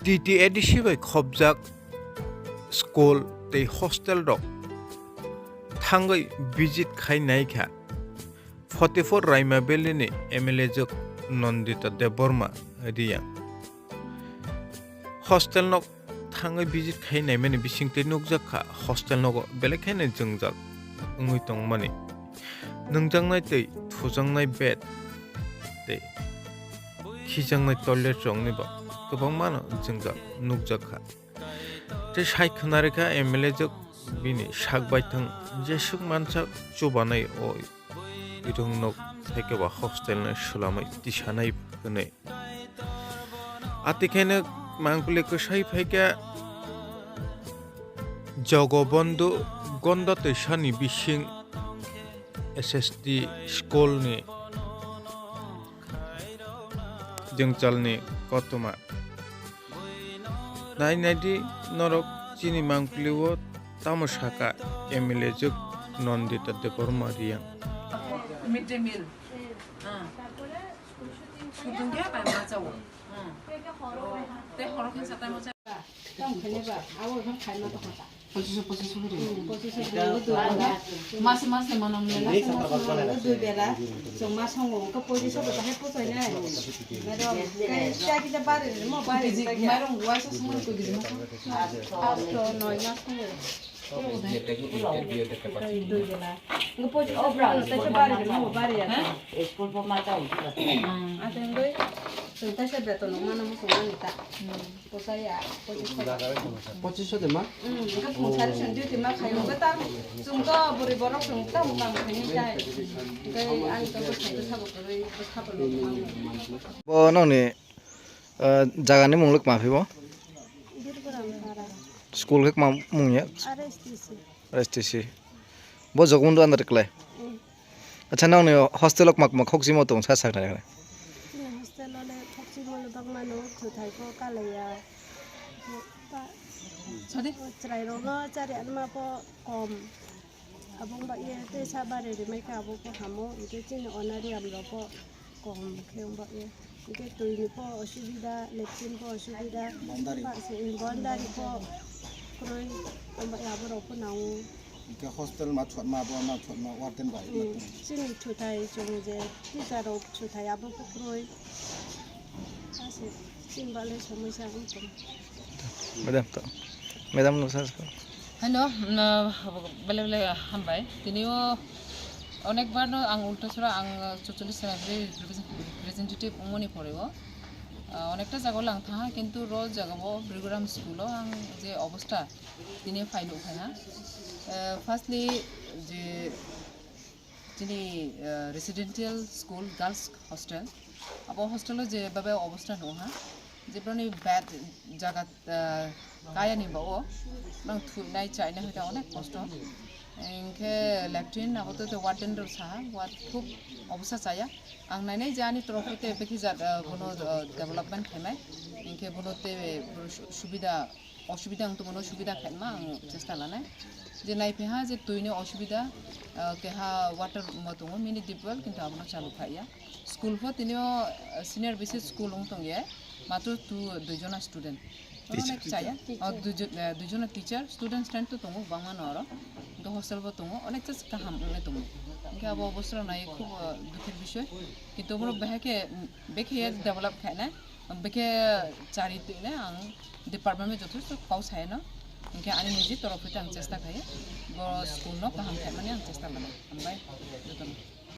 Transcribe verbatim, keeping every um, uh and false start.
T T A D C bai khopjak school tei hostel rok thangwi visit khai naikha Fatehpur Raima Valley ni M L A jwk Nandita Debbarma Reang. Hostel nok thangwi visit khai naimani bisingtwi nukjak kha hostel nogo belai khaino jwngjal wngwi tongmani. Nwngjaknai tei thujaknai bed tei khijaknai toilet rokni bo kwbangmano jwngjal nukjak kha. Tei sai khwnarikha M L A jwk bini sak baithang jeswk mansak chubanai o irung nok thaikhe ba hostel no swlamwi tisanai hwnwi. Atikhaino mangpili kwsai phaikha Jogobondhu Gonda Twisani bising S S D school ni jwngchalni kothoma. Nai naidi norok chini mangpili o tamo saka M L A jwk Nandita Debbarma Reang. Mid day meal. Ah. Sudung khe bai ma chao. Hmm. Tei horo khe satai mo chao. Tamo khainai ba, abo khan khaima to kha ta. Pochisho, pochisho khe ri. Hmm, pochisho khe ri, dui bela. Mase, mase manang le. Mase, mase manang le, dui bela. Chwng ma songo, wngkha pochisho bo tahai pochai nai. Madam, kai cha kisa bari ri, mo bari ri. Mairong waisa sumui ko gidi ma. Asto, noi ma songo. Dui bela. Wngkha pochisho khe ri, taisa bari ri, mo bari ya. School po ma ta. Ateng doi, chwng taisa beton mano mo songmani ta. Pochisho de ma? Bo nokni, ah, jagani mung lwk ma phi bo? School khe ma mung ya? R S T C. Bo Jogobondhu under klai? Acha, nokni hostel o kma kma khokchimo tong sa saknai khe. Chini hostel o le khokchimo le bangmano, thuthai pho kalaiya. Chwrairokno chari anma pho kom. Abo wngba ye tei sa bari rimai kha abo pho hamo, hwnkhe chini honorarium rok pho kom khe wngba ye. Hwnkhe twi ni pho osubida, latrine pho osubida, boundary pho kwrwi, wngba ye abo rok pho nango. Hwnkhe hostel ma thotma, bo ma thotma, warden bai ma thotma. Chini thuthai chwng je teacher rok thuthai abo pho kwrwi. Aswk chini bagwi somoisa wng tong. Madam to, madam no sa. Hello, mm, bele bele hambai. Tini o onek bar no ang Ultasora ang chuchullis sera representative wngmani pore o, ah, onekta jaga o lang thanha, kintu ro jaga o Brigoram school o ang je obostha tini phai nuk phai ha. Eh, firstly, je chini, eh, residential school, girls hostel, abo hostel o je babe obostha nuk ha, je broni bed jaga, eh, kaya ni ba o, nang thunai chainai hoita onek kosto. Hwnkhe latrine abo to, to warden rok saha, ward khub obostha chaya. Ang nainai je ani torof hoite bekhe jat, eh, bono, eh, development khainai. Hwnkhe bono te, eh, su-, subida, osubida wng tongmano subida khaima ang chesta lanai. Je naiphiha je twini osubida, ah, keha water mo tongo, mini deep well, kintu abono chalu khaiya. School pho tini o, ah, senior B C school wng tongya, matro tu dui jona student. Teacher. Onek chaya. Oh, dui jo-, eh, dui jona teacher, student strength to tongo, bangma no oro. Hwnkhe hostel bo tongo, onek just kaham wngwi tongo. Hwnkhe abo obosra nai khub, ah, dukhir bisoi. Kintu borok bahai khe, mm, bekhe develop khainai. Ang bekhe chari twino ang department bai jotheshto kok sayano, hwnkhe ani niji torof hoite ang chesta khaio, bo school no kaham khaimani ang chesta lanai. Hambai jotono.